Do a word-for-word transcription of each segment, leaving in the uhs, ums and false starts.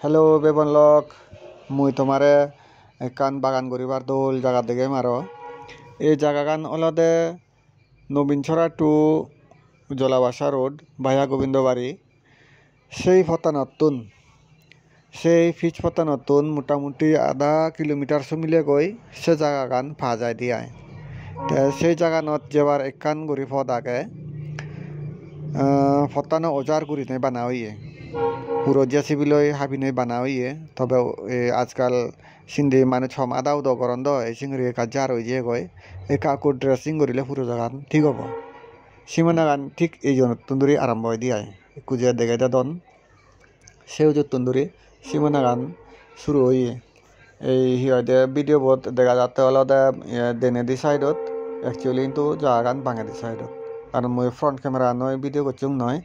Hello bebon lok, mui tomare ekkan bagan guribar dol jaga degem aro. Ei jagagan olode Nobinchora to Jolabasa Road via Gobindobari. Sei pottanottun, sei pitch pottanottun motamuti ada kilometer so milegoi se jagagan pa jaide ai. Te sei jaganot jebar ekkan guri pot age. Ah, pottano ojar gurinei bana oye. Puro J C B loi habinei bana oye. Tobe, eh, ajkal sindi manuj hom ada udo goron do, ei singiri ekka jar oi jeyegoi. Ekka ekko dressing gurile puro jagan thik obo. Simanagan thik ejonottun duri arambo oide ai. Ekku je dege dedon, se ujottun duri simanagan suru oye. Ei hi hoide, video bot dega jatte olode, eh, denedi side ot, actually hintu jagagan bangedi side ot. Karon mui front camera anoi video gossong noi,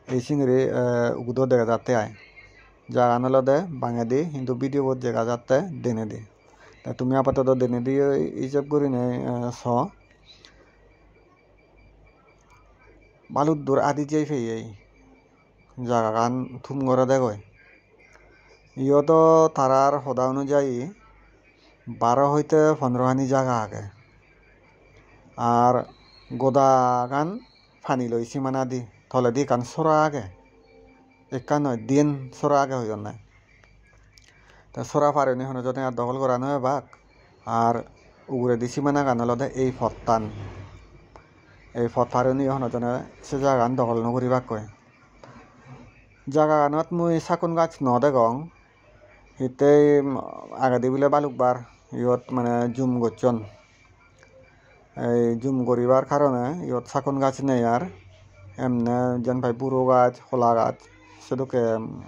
ei singiri, eh, ugudo dega jatte ai. Jagagan olode bangedi, hintu video bot dega jatte denedi. Te tumi apatoto denedi ijeb gurinei, eh, so. Baluddur adi jei peyei. Jagagan thum goredegoi. Iyot do tarar hoda onujayi baro hoite pondro hani jaga age. Ar godagan pani loi simanadi, toledi ekkan sora age. Ekkan noi, diyen sora age hoyonne. Te sora parini hono jone ar dogol gora no ebak. Ar uguredi simanagan olode ei pottan. Ei pot parini hono jone se jagagan dogol no guribakkoi. Jagaganot mui sakkon gaj no degong. Hittey, um, agedi bile balukbar iyot mane jum gosson. Ei jum guribar karone iyot sakkon gaj nei ar. Emne jiyen pai buro gaj, hola gaj, sedokke, um,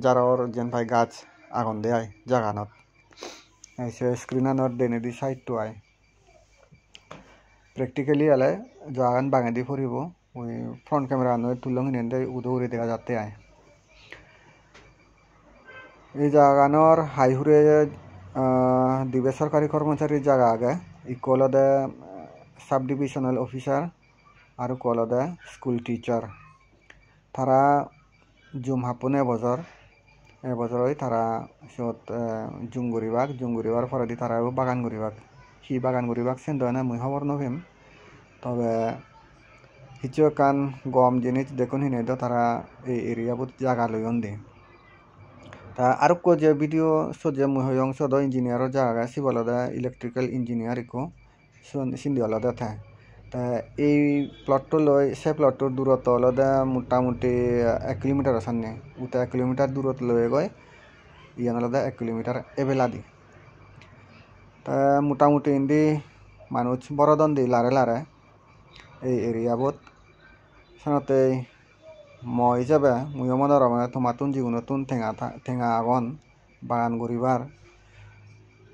jaror jiyen pai gaj agonde ai jaganot. Ei se screenanot denedi side-to ai. Practically ole jagagan bangedi puribo. Ui front camera-anoi tullong hine de udo guri dega jatte ai. Ei jagaganor hai hure, ah, dibe sorkari kormochari jaga age. Ikko olode, ah, sub divisional officer, ar ikko olode school teacher. Tara jum happon e bojor. E bojor oi tara siyot, eh, jum guribak, jum guribar poredi tara ebo bagan guribak. Hi bagan guribak siyen do ene mui hobor no pem. Tobe hissu ekkan gom jinis dekkon hine do tara ei area bot jaga loyon de. Ta arokko je video sot je mui hoyong sot do engineer o jaga age, sibe olode electrical engineer ekko. Sigun, sindi olode te. Te ei plot-to loi se plot-to durotto olode motamuti ek kilometer-o sanne. Ute ek kilometer durot loyegoi, iyan olode ek kilometer ebeladi. Te motamuti indi manuj borodon di lare lare ei area bot. Senottei mo ijebe muiyo mone gorongor tomattun jigunottun tenga ta-, tenga agon bagan guribar.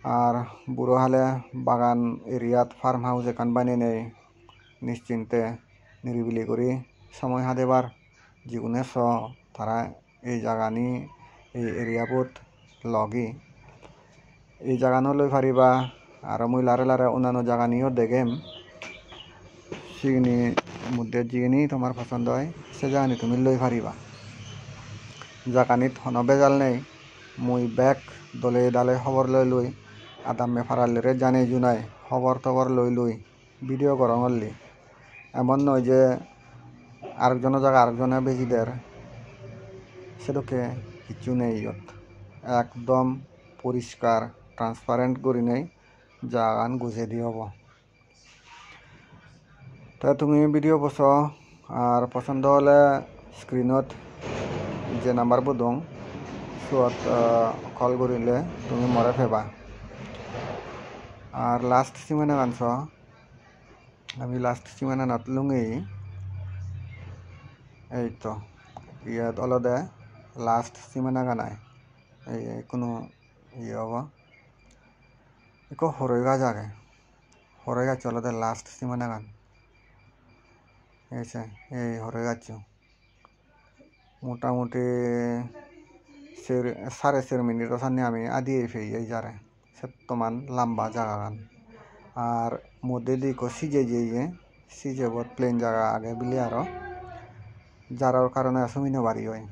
Ar buro hale bagan area-t farm house ekkan banenei nischinte niribili guri somoy hadebar. Jigune so tara ei jagani, ei area-bot logi. Ei jagano loi pariba, aro mui lare lare onano jaganiyo degem. Sigini moddhe jigini tomar posondo oi, se jagani tumi loi pariba. Jaganit hono bejal nei, mui bek dole dale hobor loi loi, adamme parallere janei junai hobor tobor loi loi video gorongor li. Emon noi je arekjono jaga arekjone beji der, sedokke hissu nei iyot. Ekdom poriskar, transparent gurinei jagagan gujei di obo. Te tumi video bo so, ar posondo ole screenot je number bo dong, siyot, ah, call gurile tumi more peba. Ar last simanagan so, ami last simananot lungei. Ei to, iyot olode last simanagan ai. Ei, ei, hono iye obo. Ekko horoi gaj age. Horoi gaccho olode last simanagan. Ei se, ei horoi gaccho. Motamuti ser, sare ser minute-o sanne ami adi ei peye jare. Settoman lamba jagagan. Ar moddedi ekko sije jeye, sijebot plain jaga age bili aro. Jaror karone sumi no pari oi.